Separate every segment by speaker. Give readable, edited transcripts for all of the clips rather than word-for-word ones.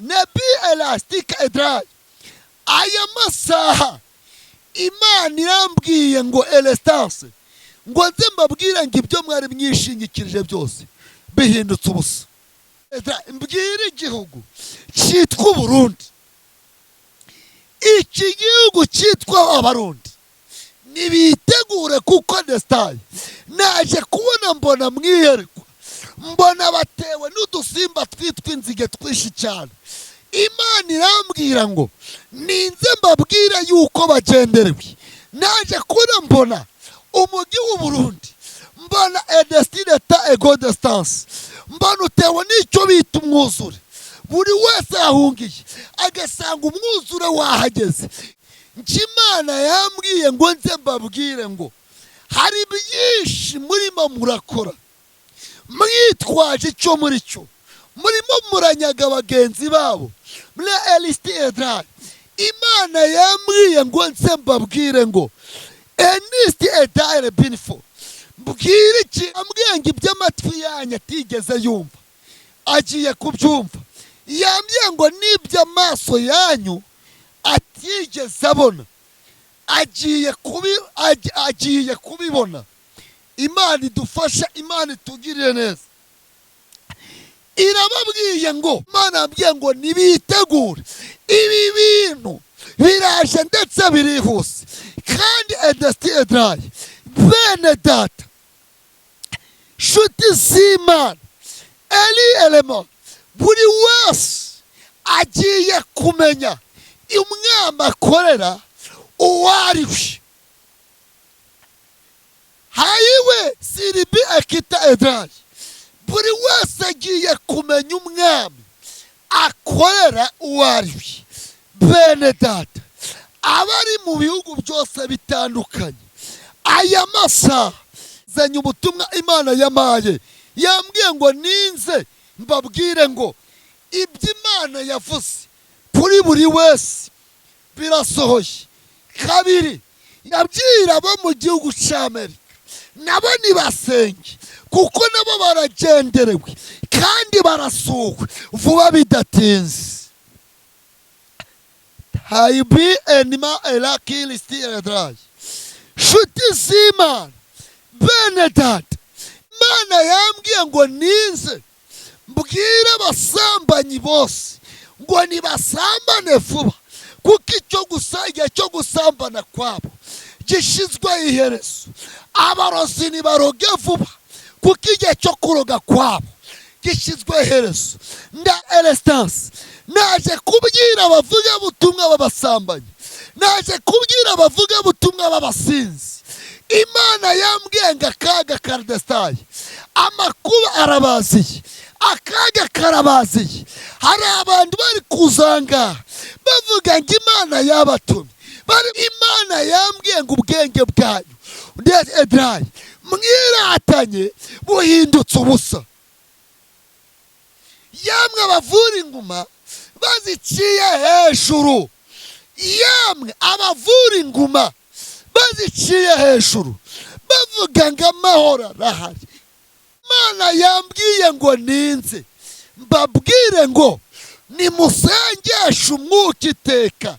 Speaker 1: Nebi elasitike edarayi. Aya masaha Imana irambwiye ngo elesitanse, ngo nze mbabwire ngo ibyo mwari mwishingikirije byose bihindutse ubusa. Mbwire igihugu cyitwa Uburundi, iki gihugu cyitwa Abarundi, nibitegure kuko desitayi naje kubona, mbona mwiyerekwa, mbona batewe n'udusimba twitwa inzige twinshi cyane. Imana irambwira ngo ninze mbabwire yuko bagenderewe. Naje kubona, mbona umujyi w'Uburundi, mbona edesitine ta ego desitanse, mbona utewe n'icyo bita umwuzure. Buri wese ahungiye agasanga umwuzure wahageze. Imana yambwiye ngo nze mbabwire ngo hari byinshi murimo murakora mwitwaje icyo muri cyo, murimo muranyaga bagenzi babo muri elisiti edrayi. Imana yambwiye ngo nze mbabwire ngo enisiti edayire binifo, mbwire iki? Ambwiye ngo iby'amatwi yanyu atigeze yumva agiye kubyumva. Yambwiye ngo n'iby'amaso yanyu atigeze abona agiye kubibona. Imana idufasha, Imana itugirire neza. Irababwiye ngo, Imana yabwiye ngo nibitegure, ibi bintu biraje ndetse birihuse. Kandi edesiti edarayi, bene data, nshuti z'Imana, eri elema, buri wese agiye kumenya umwami akorera uwo ari we. Hayiwe siribi ekita edarayi, buri wese agiye kumenya umwami akorera uwo ari we. Bene data, abari mu bihugu byose bitandukanye, aya masaha zanye ubutumwa Imana yamaye. Yambwiye ngo ninze mbabwire ngo ibyo Imana yavuze kuri buri wese birasohoye. Kabiri, yabwira abo mu gihugu cy'Amerika nabo ntibasenge, kuko nabo baragenderewe kandi barasuwe vuba bidatinze. Hayibi enima erakirisiti edrayi. Nshuti z'Imana, bene data, Imana yambwiye ngo ninze mbwire abasambanyi bose ngo nibasambane vuba, kuko icyo gusa igihe cyo gusambana kwabo gishyizweho iherezo. Abarozi nibaroge vuba, kuko igihe cyo kuroga kwabo gishyizweho iherezo. Nda elesitanse, naje kubwira abavugabutumwa b'abasambanyi, naje kubwira abavugabutumwa b'abasinzi. Imana yambwiye ngo akaga karadesitaye, amakuba arabaziye, akaga karabaziye. Hari abantu bari kuzanga bavuga ngo Imana yabatumye bari. Imana yambwiye ngo ubwenge bwanyu edarayi mwiratanye buhindutse ubusa. Yamwe abavura inguma baziciye hejuru, yamwe abavura inguma baziciye hejuru bavuga ngo amahoro arahari. Imana yambwiye ngo ninze mbabwire ngo nimusengeshe umwuka iteka,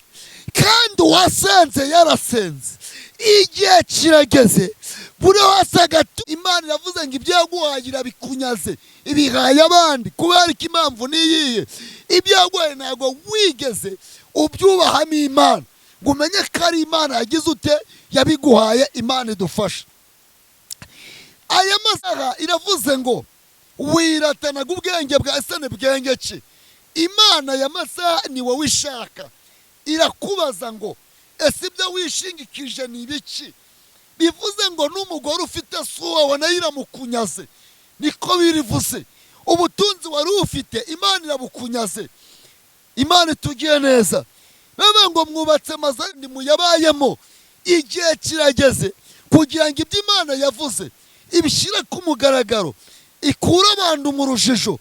Speaker 1: kandi uwasenze yarasenze. Igihe kirageze, buri wese agatu. Imana iravuze ngo ibyo yaguhaye irabikunyaze, ibihaye abandi. Kubera ko impamvu niyihe? Ibyo yaguhaye ntabwo wigeze ubyubahamo Imana ngo umenye ko ari Imana yagize ute yabiguhaye. Imana idufasha. Aya masaha iravuze ngo wiratanaga ubwenge bwa sene bwenge ki? Imana ya masaha ni wowe ishaka, irakubaza ngo ese ibyo wishingikije ni ibiki? Bivuze ngo n'umugore ufite si uwawe nayo iramukunyaze, niko birivuze. Ubutunzi wari ufite Imana irabukunyaze. Imana itugiye neza. Bavuga ngo mwubatse amazu muyabayemo. Igihe kirageze kugira ngo ibyo Imana yavuze ibishyire ku mugaragaro, ikure abantu mu rujijo.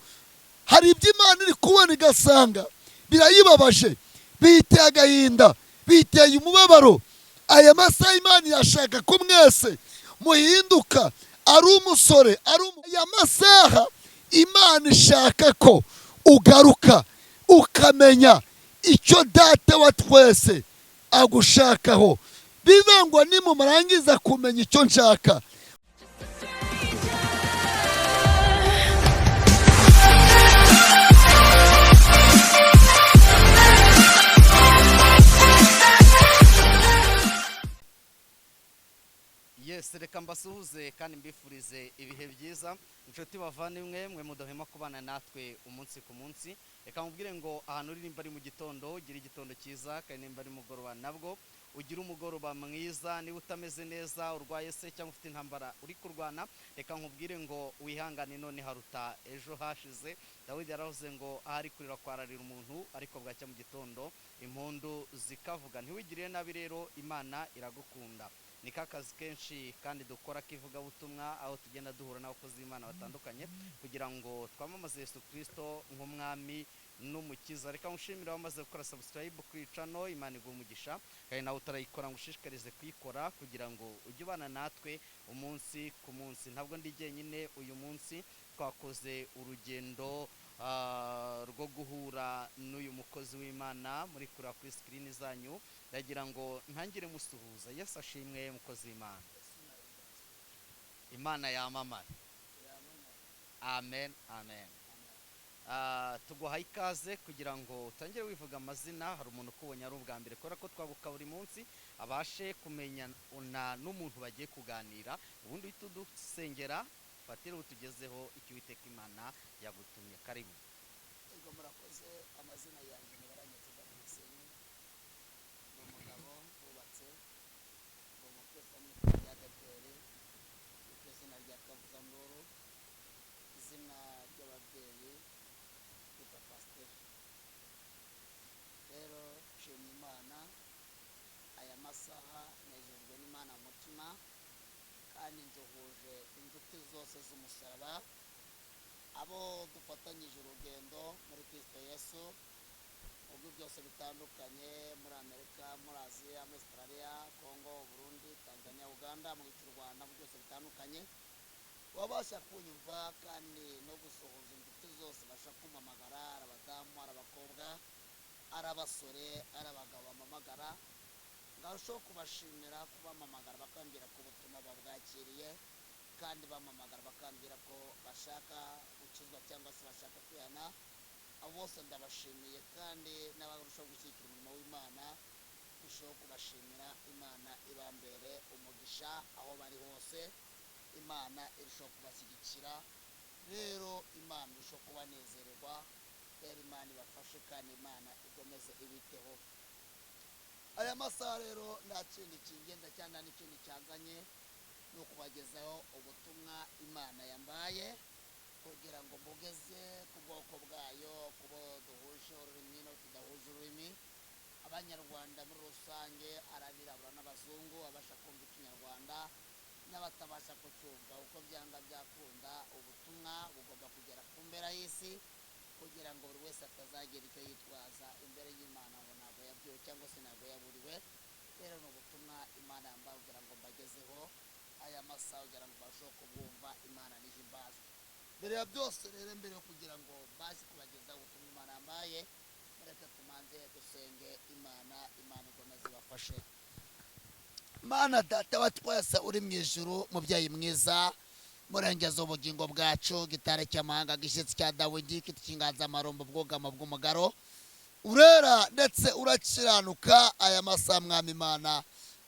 Speaker 1: Hari ibyo Imana iri kubona igasanga birayibabaje, biyiteye agahinda, biyiteye umubabaro. Aya masaha Imana irashaka ko mwese muhinduka, ari umusore, ari aya masaha Imana ishaka ko ugaruka. Ukamenya icyo Data wa twese agushakaho. Bivuga ngo nimumarangiza kumenya icyo nshaka.
Speaker 2: Yes, reka mbasuhuze kandi mbifurize ibihe byiza, inshuti bavandimwe mwe mudahwema kubana natwe umunsi ku munsi. Reka mubwire ngo ahantu uri, nimba ari mu gitondo, ugire igitondo cyiza, kandi nimba ari mugoroba nabwo ugire umugoroba mwiza. Niba utameze neza, urwaye se cyangwa ufite intambara uri kurwana, reka nkubwire ngo wihangane, none haruta ejo hashize. Dawidi yaravuze ngo ahari kurira kwararira umuntu, ariko bwacya mu gitondo impundu zikavuga. Ntiwigirire nabi rero, Imana iragukunda. Ni ka kazi kenshi kandi dukora k'ivugabutumwa, aho tugenda duhura n'abakozi b'Imana batandukanye kugira ngo twamamaze Yesu Kirisito nk'umwami n'umukiza. Reka ngushimire wamaze gukora subscribe ku icano, Imana iguha umugisha, kandi nawe utarayikora ngushishikarize kuyikora kugira ngo ujye ubana natwe umunsi ku munsi. Ntabwo ndi jyenyine uyu munsi, twakoze urugendo rwo guhura n'uyu mukozi w'Imana muri kureba kuri screen zanyu. Ndagira ngo ntangire musuhuza. Yesu ashimwe, mukozi w'Imana. Imana yamamare. Amen, amen. Tuguhaye ikaze kugira ngo utangire wivuga amazina. Hari umuntu ukubonye ari ubwa mbere, kubera ko twaguka buri munsi, abashe kumenya n'umuntu bagiye kuganira. Ubundi uhita udusengera, fatire utugezeho icyo Uwiteka Imana yagutumye. Karibu.
Speaker 3: Ego, murakoze. Amazina yanjye ni Baranyetse Damascene, ni umugabo wubatse, ni umukristo mu itorero rya ADEPR, ku izina rya Kavuzanduru, izina ry'ababyeyi yitwa Pasiteri. Rero nshimye Imana aya masaha, nejejwe n'Imana mu mutima, kandi nzuhuje inshuti zose z'umusaraba, abo dufatanyije urugendo muri Kristo Yesu mu bihugu byose bitandukanye, muri Amerika, muri Aziya, muri Australia, Congo, Burundi, Tanzania, Uganda, mu gihugu cy'u Rwanda, mu byose bitandukanye wabasha kunyumva, kandi no gusuhuza inshuti zose basha kumpamagara, ari abadamu, ari abakobwa, ari abasore, ari abagabo bampamagara. Ngarushaho kubashimira kubampamagara bakambwira ko ubutumwa babwakiriye, kandi bampamagara bakambwira ko bashaka gukizwa cyangwa se bashaka kwihana. Abo bose ndabashimiye, kandi n'abarushaho gushyigikira umurimo w'Imana ndushaho kubashimira. Imana ibambere umugisha aho bari hose, Imana irushaho kubashyigikira. Rero Imana irushaho kubanezererwa. Rero Imana ibafashe kandi Imana ikomeze ibiteho. Aya masaha rero nta kindi kingenza cyangwa nta n'ikindi cyanzanye, ni ukubagezaho ubutumwa Imana yambaye kugira ngo mbugeze ku bwoko bwayo, ku bo duhuje ururimi no tudahuje ururimi, Abanyarwanda muri rusange, arabirabura n'abazungu, abasha kumva Ikinyarwanda n'abatabasha kucyumva. Uko byanga byakunda, ubutumwa bugomba kugera ku mpera y'isi kugira ngo buri wese atazagira icyo yitwaza imbere y'Imana ngo ntabwo yabwiwe cyangwa se ntabwo yaburiwe. Rero ni ubutumwa Imana yambaye kugira ngo mbagezeho aya masaha kugira ngo barusheho kubwumva. Imana nihimbazwe. Mbere ya byose rero, mbere yo kugira ngo baze kubagezaho ubutumwa Imana yambaye, mureke tumanze dusenge Imana. Imana ikomeze ibafashe. Mana Data wa twese uri mu ijuru, mubyeyi mwiza, murengeza ubugingo bwacu, gitare cy'amahanga, gishyitsi cya Dawidi, cy'inganzamarumbo, bwugamo bw'umugaro, urera ndetse urakiranuka. Aya masaha, Mwami Imana,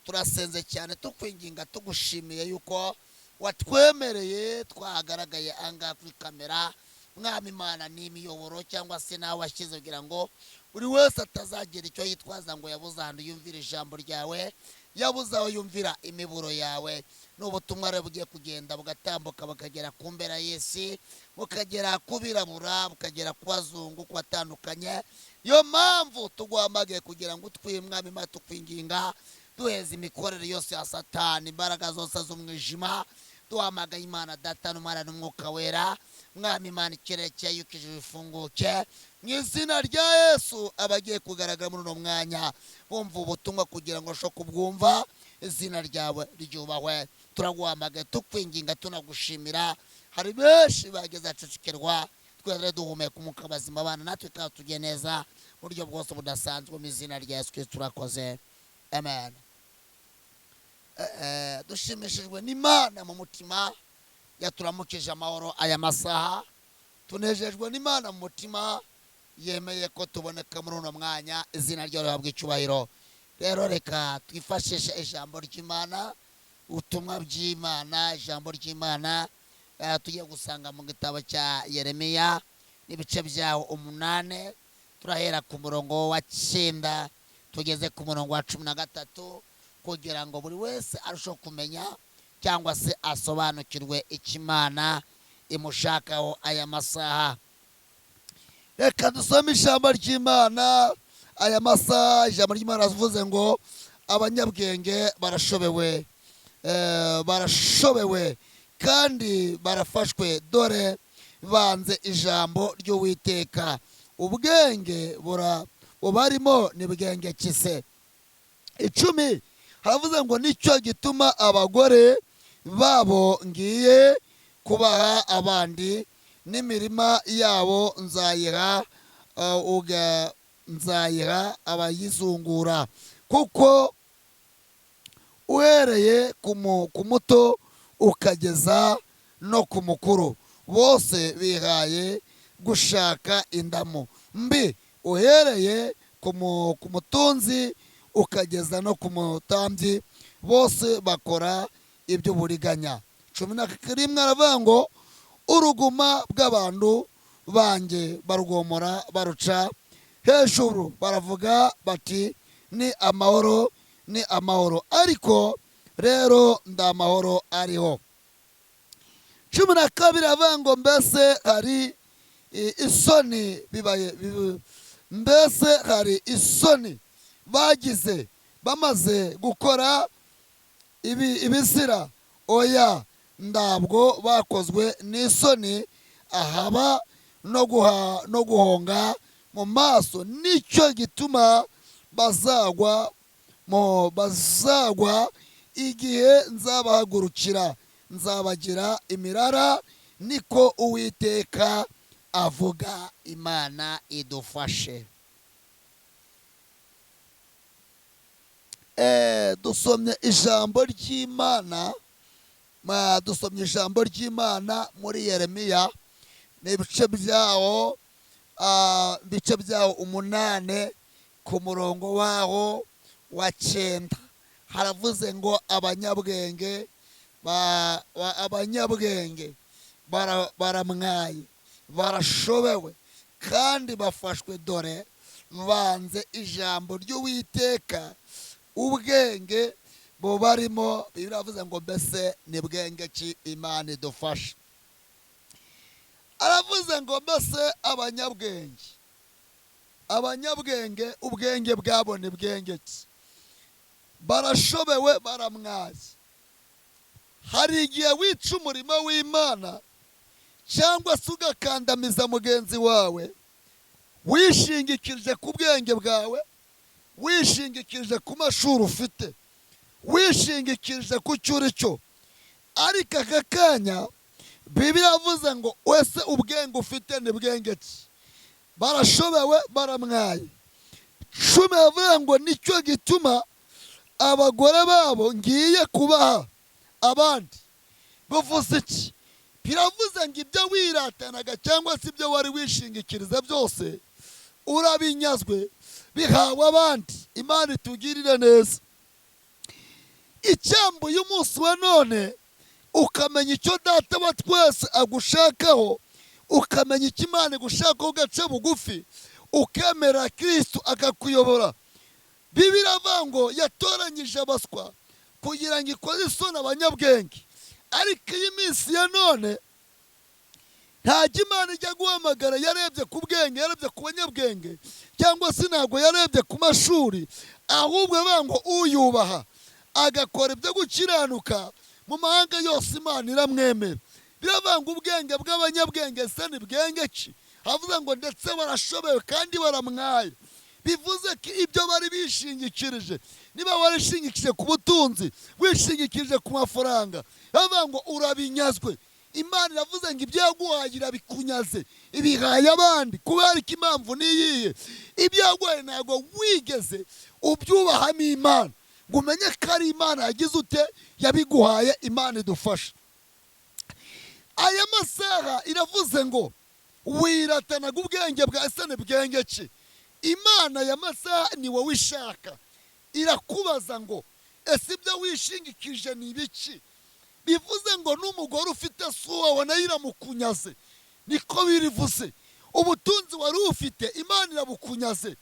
Speaker 3: turasenze cyane tukwinginga, tugushimiye yuko watwemereye twahagaragaye ahangaha kuri kamera. Mwami Imana, ni imiyoboro cyangwa se nawe washyize kugira ngo buri wese atazagira icyo yitwaza ngo yabuze ahantu yumvira ijambo ryawe, yabuze aho yumvira imiburo yawe. Ni ubutumwa rero bugiye kugenda bugatambuka, bukagera ku mpera y'isi, bukagera ku birabura, bukagera ku bazungu, ku batandukanye. Niyo mpamvu tuguhamagaye kugira ngo utwimwame Imana, tukwinginga duheza imikorere yose ya Satani, imbaraga zose z'umwijima. Duhamagaye Imana Data n'Umwana n'Umwuka Wera. Mwami Imana, ikirere cyayukije bifunguke mu izina rya Yesu. Abagiye kugaragara muri uno mwanya bumva ubutumwa kugira ngo bashobore kubwumva, izina ryawe ryubahwe. Turaguhamagaye tukwinginga, tunagushimira. Hari benshi bageze acecekerwa. Twere duhumeka umwuka bazima bana natwe, kandi tujye neza mu buryo bwose budasanzwe, mu izina rya Yesu Kristo turakoze, amen. Dushimishijwe n'Imana mu mutima yaturamukije amahoro aya masaha. Tunejejwe n'Imana mu mutima yemeye ko tuboneka muri uno mwanya, izina ryayo rihabwa icyubahiro. Rero reka twifashishe ijambo ry'Imana, ubutumwa bw'Imana, ijambo ry'Imana tugiye gusanga mu gitabo cya Yeremiya n'ibice byawo 8. Turahera ku murongo wa 9 tugeze ku murongo wa 13, kugira ngo buri wese arusheho kumenya cyangwa se asobanukirwe icyo Imana imushakaho aya masaha.
Speaker 1: Reka dusome ijambo ry'Imana aya masaha. Ijambo ry'Imana rivuze ngo abanyabwenge barashobewe, barashobewe kandi barafashwe, dore banze ijambo ry'Uwiteka. Ubwenge bubarimo ni bwenge kise. 10 haravuze ngo nicyo gituma abagore babo ngiye kubaha abandi, n'imirima yabo nzayiha abayizungura, kuko uhereye ku muto ukageza no ku mukuru bose bihaye gushaka indamu mbi, uhereye ku mutunzi ukageza no ku mutambyi bose bakora iby'uburiganya. 11 aravuga ngo uruguma bw'abantu banjye barugomora baruca hejuru, baravuga bati ni amahoro, ni amahoro, ariko rero nda mahoro ariho. 12 aravuga ngo mbese hari isoni bibaye, mbese hari isoni bagize bamaze gukora ibizira? Oya, ndabwo bakozwe n'isoni, ahaba no guhonga mu maso. Nicyo gituma bazagwa igihe nzabahagurukira, nzabagira imirara, niko Uwiteka avuga.
Speaker 3: Imana idufashe.
Speaker 1: Dusomye ijambo ry'Imana, dusomye ijambo ry'Imana muri Yeremiya n'ibice byawo, ibice byawo 8 ku murongo wawo wa 9. Haravuze ngo abanyabwenge abanyabwenge baramwaye, barashobewe kandi bafashwe, dore banze ijambo ry'Uwiteka. Ubwenge bubarimo, biravuze ngo mbese ni bwenge ki? Imana idufashe. Aravuze ngo mbese abanyabwenge, abanyabwenge ubwenge bwabo ni bwenge ki? Barashobewe, baramwaye. Hari igihe wica umurimo w'Imana cyangwa se ugakandamiza mugenzi wawe wishingikirije ku bwenge bwawe, wishingikirije ku mashuri ufite, wishingikirije ku cyo uri cyo. Ariko aka kanya Bibiliya iravuze ngo wese ubwenge ufite ni bwenge ki? Barashobewe, baramwaye. 10 avuga ngo nicyo gituma abagore babo ngiye kubaha abandi. Bivuze iki? Biravuze ngo ibyo wiratanaga cyangwa se ibyo wari wishingikiriza byose urabinyazwe, bihawe abandi. Imana itugirire neza. Icyambu y'umunsi wa none ukamenya icyo Data wa twese agushakaho, ukamenya icyo Imana igushakaho, ugaca bugufi ukemera Kristo akakuyobora. Bibiliya iravuga ngo yatoranyije abaswa kugira ngo ikoze isoni abanyabwenge. Ariko iyi minsi ya none ntajya Imana ijya guhamagara yarebye ku bwenge, yarebye ku banyabwenge, cyangwa se ntabwo yarebye ku mashuri, ahubwo avuga ngo uyubaha agakora ibyo gukiranuka mu mahanga yose Imana iramwemera. Biravuga ngo ubwenge bw'abanyabwenge se ni bwenge ki? Havuze ngo ndetse barashobewe kandi baramwaye. Bivuze ko ibyo bari bishingikirije, niba warishingikije ku butunzi, wishingikirije ku mafaranga, bavuga ngo urabinyazwe. Imana iravuze ngo ibyo yaguhaye irabikunyaze, ibihaye abandi. Kubera ko impamvu niyihe? Ibyo yaguhaye ntabwo wigeze ubyubahamo Imana ngo umenye ko ari Imana yagize ute yabiguhaye. Imana idufasha. Aya masaha iravuze ngo wiratanaga ubwenge bwa sene bwenge ki? Imana aya masaha ni wowe ishaka, irakubaza ngo ese ibyo wishingikije ni ibiki? Bivuze ngo n'umugore ufite si uwawe nayo iramukunyaze, niko birivuze. Ubutunzi wari ufite Imana irabukunyaze.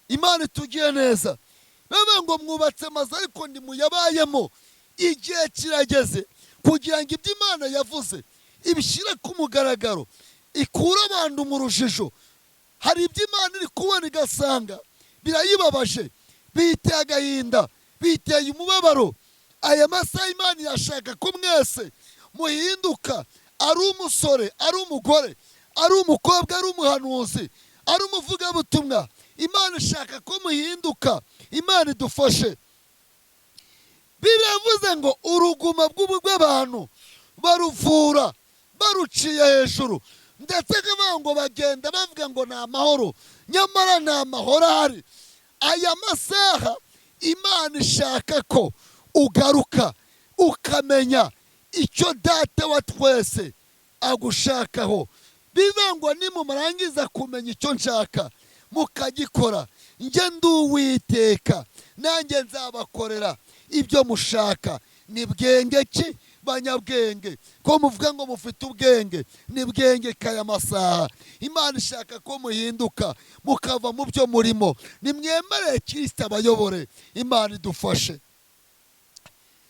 Speaker 1: Imana itugiye neza. Bavuga ngo mwubatse amazu ariko ntimuyabayemo. Igihe kirageze kugira ngo ibyo Imana yavuze ibishyire ku mugaragaro, ikure abantu mu rujijo. Hari ibyo Imana iri kubona igasanga birayibabaje, biyiteye agahinda, biyiteye umubabaro. Aya masaha Imana irashaka ko mwese muhinduka, ari umusore, ari umugore, ari umukobwa, ari umuhanuzi, ari umuvugabutumwa. Imana ishaka ko muhinduka. Imana idufashe. Bibiliya yavuze ngo uruguma bw'abantu baruvura baruciye hejuru, ndetse kavuga ngo bagenda bavuga ngo ni amahoro, nyamara ni amahoro ahari. Aya masaha Imana ishaka ko ugaruka ukamenya icyo Data wa twese agushakaho. Bivuga ngo nimurangiza kumenya icyo nshaka mukagikora, njye ndi Uwiteka nanjye nzabakorera ibyo mushaka. Ni bwenge ki banyabwenge ko muvuga ngo mufite ubwenge? Ni bwenge kaya masaha Imana ishaka ko muhinduka mukava mu byo murimo. Nimwemerere Kristo abayobore. Imana idufashe.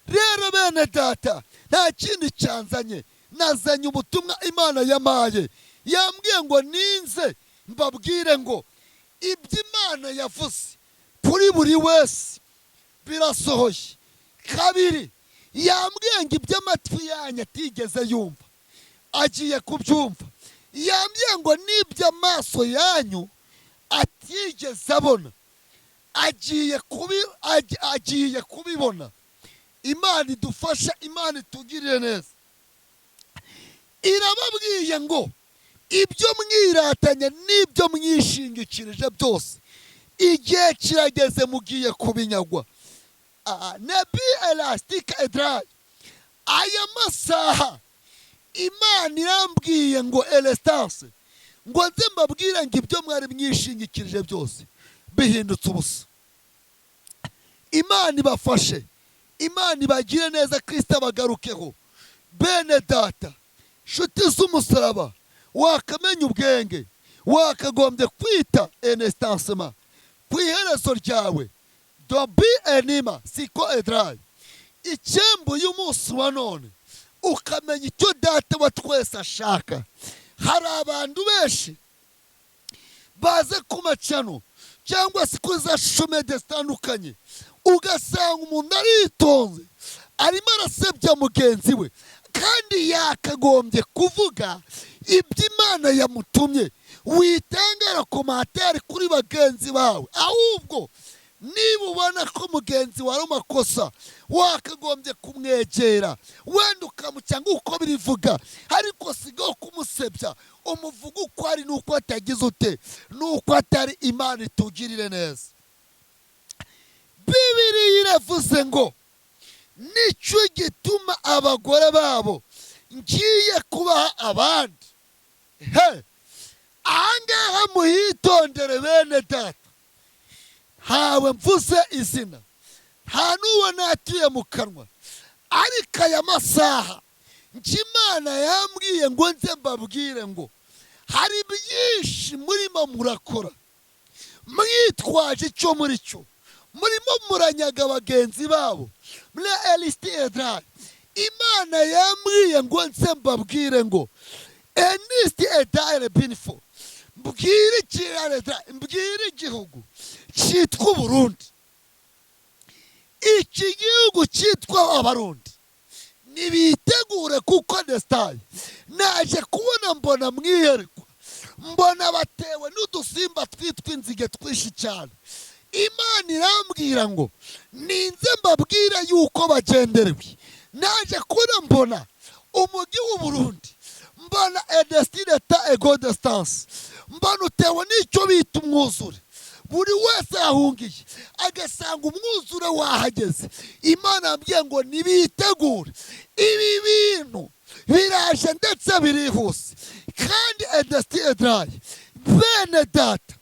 Speaker 1: Rero bene data, nta kindi cyanzanye, nazanye ubutumwa Imana yamaye. Yambwiye ngo ninze mbabwire ngo ibyo Imana yavuze kuri buri wese birasohoye. Kabiri, yambwiye ngo ibyo amatwi yanyu atigeze yumva agiye kubyumva. Yambwiye ngo n'ibyo amaso yanyu atigeze abona agiye kubibona. Imana idufasha, Imana itugirire neza. Irababwiye ngo ibyo mwiratanye n'ibyo mwishingikirije byose, igihe kirageze mugiye kubinyagwa. Nebi elastika edrayi. Aya masaha Imana irambwiye ngo elestance, ngo nze mbabwire ngo ibyo mwari mwishingikirije byose bihindutse ubusa. Imana ibafashe, Imana ibagire neza, Kristo abagarukeho. Bene data, nshuti z'umusaraba, wakamenya ubwenge, wakagombye kwita enestansema ku iherezo ryawe dobi enima siko edrayi. Icyembu y'umunsi wa none ukamenya icyo Data wa twese ashaka. Hari abantu benshi baze ku macano cyangwa se kuri za shomede zitandukanye, ugasanga umuntu aritonze arimo arasebya mugenzi we, kandi yakagombye kuvuga ibyo Imana yamutumye. Witangara komantere kuri bagenzi bawe, ahubwo niba ubona ko mugenzi wawe ari makosa wakagombye kumwegera, wenda ukamucyanga uko birivuga, ariko sigaho kumusebya, umuvuga uko ari n'uko atagize ute n'uko atari. Imana itugirire neza. Bibiliya iravuze ngo nicyo gituma abagore babo ngiye kubaha abandi. He, ahangaha muhitondere bene data, ntawe mvuze izina, nta n'uwo natuye mu kanwa, ariko aya masaha njye Imana yambwiye ngo nze mbabwire ngo hari byinshi murimo murakora mwitwaje icyo muri cyo, murimo muranyaga bagenzi babo muri elisiti edrayi. Imana yambwiye ngo nze mbabwire ngo enisiti edayire binifo, mbwire mbwire igihugu cyitwa Uburundi. Iki gihugu cyitwa Abarundi nibitegure, kuko desitayi naje kubona mbona mwiyerekwa, mbona batewe n'udusimba twitwa inzige twinshi cyane. Imana irambwira ngo ninze mbabwire yuko bagenderewe. Naje kubona mbona Umujyi w'Uburundi mbona edestineta ego distance, mbona utewe n'icyo bita umwuzure. Buri wese yahungiye agasanga umwuzure wahageze. Imana yambwiye ngo nibitegure, ibi bintu biraje ndetse birihuse. Kandi edesti edrayi, bene data,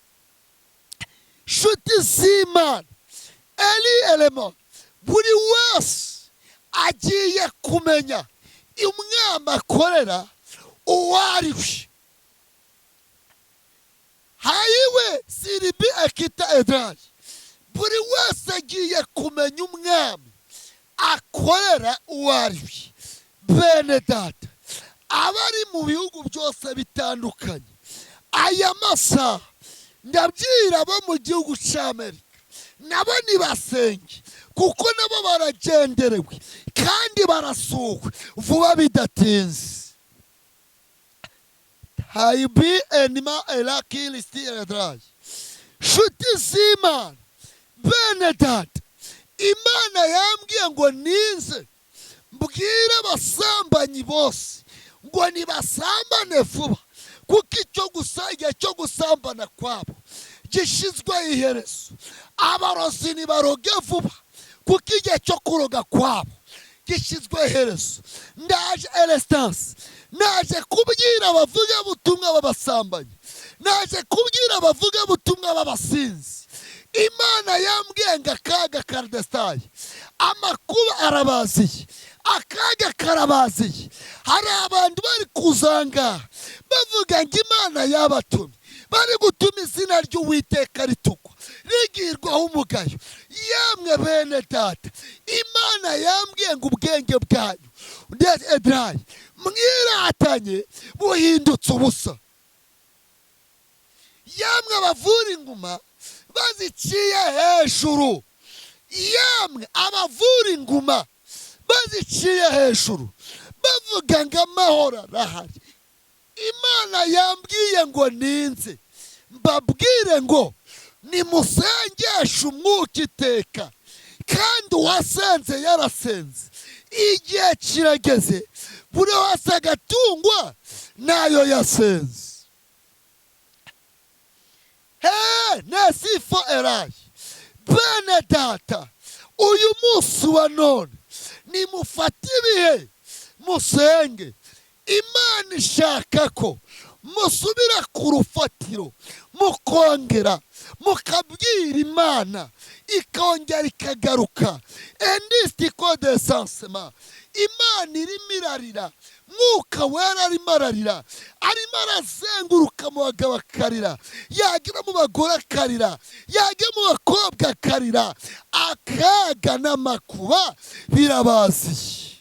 Speaker 1: nshuti z'Imana, eri elema, buri wese agiye kumenya umwami akorera uwo ari we. Hayiwe siribi akita edrayi, buri wese agiye kumenya umwami akorera uwo ari we. Bene data, abari mu bihugu byose bitandukanye, aya masaha ndabwira abo mu gihugu cy'Amerika nabo nibasenge, kuko nabo baragenderewe kandi barasuwe vuba bidatinze. Hayibi enima elakilisti edrayi, nshuti z'Imana, bene data, Imana yambwiye ngo ninze mbwire abasambanyi bose ngo nibasambane vuba, kuko icyo gusa igihe cyo gusambana kwabo gishyizweho iherezo. Abarozi nibaroge vuba, kuko igihe cyo kuroga kwabo gishyizweho iherezo. Ndaje elesitansi, naje kubwira abavugabutumwa b'abasambanyi, naje kubwira abavugabutumwa b'abasinzi. Imana yambwiye ngo akaga karadesitaye, amakuba arabaziye, akaga karabaziye. Hari abantu bari kuzanga bavuga ngo Imana yabatumye, bari gutuma izina ry'Uwiteka ritukwa rigirwaho umugayo. Yemwe bene data, Imana yambwiye ngo ubwenge bwanyu edrayi mwiratanye buhindutse ubusa. Yemwe abavura inguma baziciye hejuru, yemwe abavura inguma baziciye hejuru bavuga ngo amahoro arahari. Imana yambwiye ngo ninze mbabwire ngo nimusengeshe umwuka iteka, kandi uwasenze yarasenze. Igihe kirageze buri wese agatungwa nayo yasenze. He nesifo erayi, bene data, uyu munsi wa none nimufate ibihe musenge. Imana ishaka ko musubira ku rufatiro, mukongera mukabwira Imana, ikongera ikagaruka. Endisitiko de sansema, Imana irimo irarira, Mwuka Wera arimo ararira, arimo arazenguruka mu bagabo akarira, yagera mu bagore akarira, yagera mu bakobwa akarira. Akaga n'amakuba birabaziye.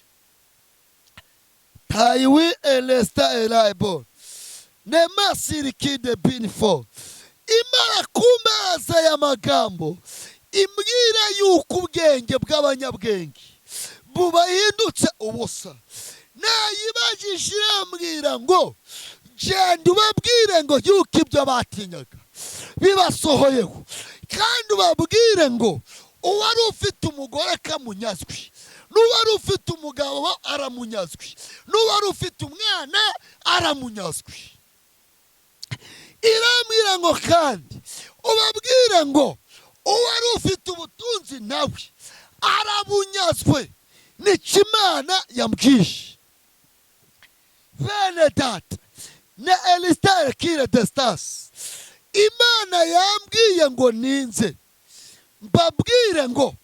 Speaker 1: Tayiwi elesta elaibo nemasirikide binifo. Imana kumeza aya magambo imbwira yuko ubwenge bw'abanyabwenge bubahindutse ubusa. Nayibajije irambwira ngo genda ubabwire ngo yuko ibyo batinyaga bibasohoyeho, kandi ubabwire ngo uwari ufite umugore akamunyazwi, n'uwari ufite umugabo aramunyazwi, n'uwari ufite umwana aramunyazwi. Irambwira ngo kandi ubabwire ngo uwari ufite ubutunzi nawe arabunyazwe. Nicyo Imana yambwiye. Bene data, na Elisitari kire desitasi, Imana yambwiye ngo ninze mbabwire ngo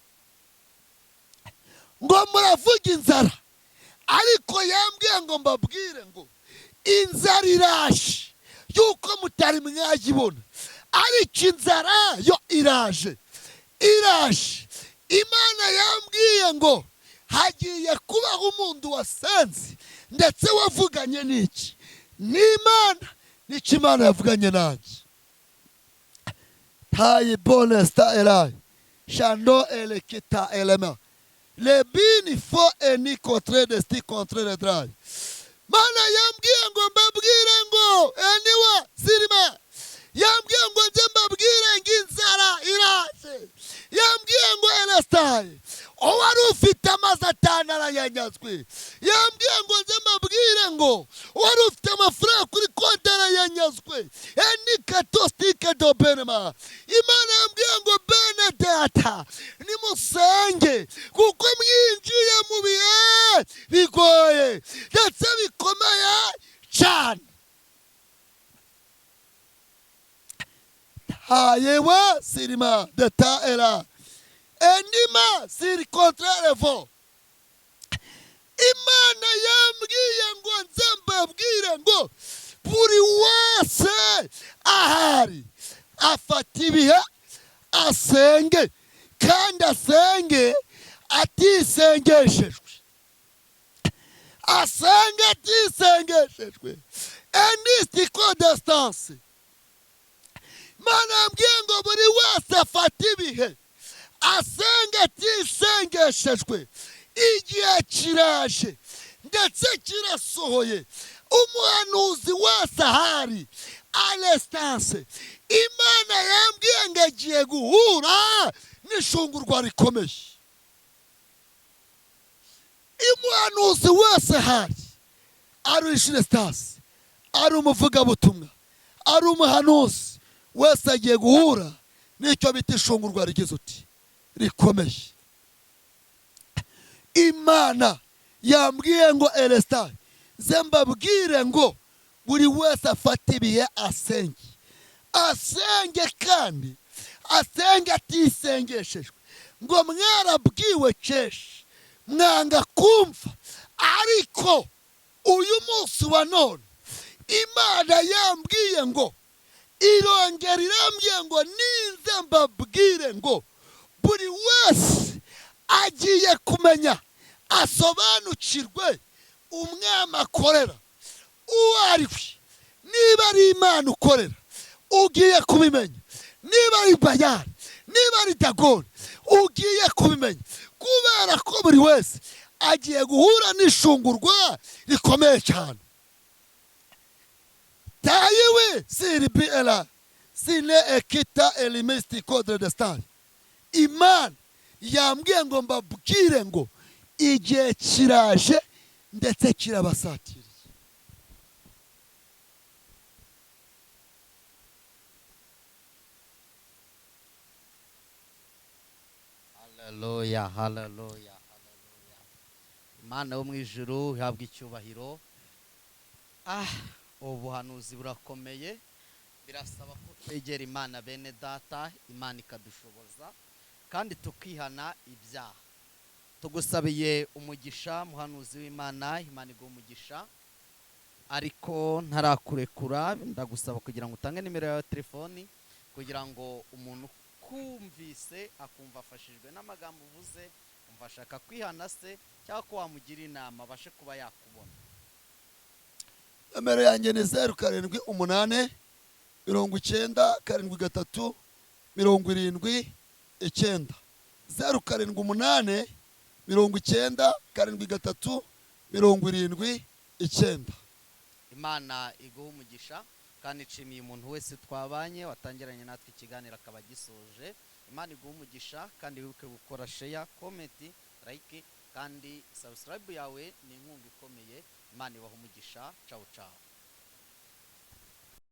Speaker 1: muravuga inzara, ariko yambwiye ngo mbabwire ngo inzara iraje yuko mutari mwayibona, ariko inzara yo iraje, iraje. Imana yambwiye ngo hagiye kubaho umuntu wasenze ndetse wavuganye n'iki n'Imana, n'icyo Imana yavuganye nanjye. Tayi bonesta erayi shando elekita elema lebini fo eni contre desti contre le drai. Mana yambwiye ngo mbabwire ngo eniwa sirima, yambwiye ngo nje mbabwire ngo inzara iraje, yambwiye ngo elestayi Uwari ufite amazi 5 arayanyazwe. Yambwiye ngo nze mbabwire ngo uwari ufite amafaranga kuri konti arayanyazwe. Enikatositike do benema. Imana yambwiye ngo bene data nimusenge, kuko mwinjiye mu bihe bigoye ndetse bikomeye cyane. Hayewe sirima deta era enima siri contraire. Imana yambwiye ngo nze mbabwire ngo buri wese ahari afata ibihe asenge, kandi asenge atisengeshejwe, asenge atisengeshejwe. Enistiko distance. Imana yambwiye ngo buri wese afata ibihe asenge atisengeshejwe. Igihe kiraje ndetse kirasohoye. Umuhanuzi wese ahari alestance, Imana yambwiye ngo agiye guhura n'ishungurwa rikomeye. Umuhanuzi wese ahari, ari ishinestance, ari umuvugabutumwa, ari umuhanuzi wese agiye guhura n'icyo bita ishungurwa rigize uti rikomeye. Imana yambwiye ngo Elesta nze mbabwire ngo buri wese afate ibihe asenge, asenge kandi asenge atisengeshejwe. Ngo mwarabwiwe keshi mwanga kumva, ariko uyu munsi wa none Imana yambwiye ngo irongera irambwiye ngo ninze mbabwire ngo buri wese agiye kumenya asobanukirwe umwami akorera uwo ari we. Niba ari Imana ukorera ugiye kubimenya, niba ari Bayali, niba ari Dagoni ugiye kubimenya, kubera ko buri wese agiye guhura n'ishungurwa rikomeye cyane. Tayiwe siribiela sine ekita elimesti kodre de star. Imana yambwiye ngo mbabwire ngo igihe kiraje ndetse kirabasatiriye.
Speaker 2: Haleluya, haleluya, haleluya. Imana yo mu ijuru ihabwa icyubahiro. Ubuhanuzi burakomeye, birasaba ko twegera Imana bene data, Imana ikadushoboza kandi tukihana ibyaha. Tugusabiye umugisha muhanuzi w'Imana, Imana iguhe umugisha. Ariko ntarakurekura, ndagusaba kugira ngo utange nimero yawe ya telefoni kugira ngo umuntu kumvise akumva afashijwe n'amagambo uvuze, umva ashaka kwihana se cyangwa ko wamugira inama abashe kuba yakubona.
Speaker 1: Nomero yanjye ni 0 7 8 90 73 79 0 7 8 90 73 79.
Speaker 2: Imana iguhe umugisha kandi nshimiye umuntu wese twabanye watangiranye natwe ikiganiro akaba gisoje. Imana iguhe umugisha kandi wibuke gukora share, comment, like kandi subscribe yawe ni inkunga ikomeye. Imana ibahe umugisha. Ciao ciao.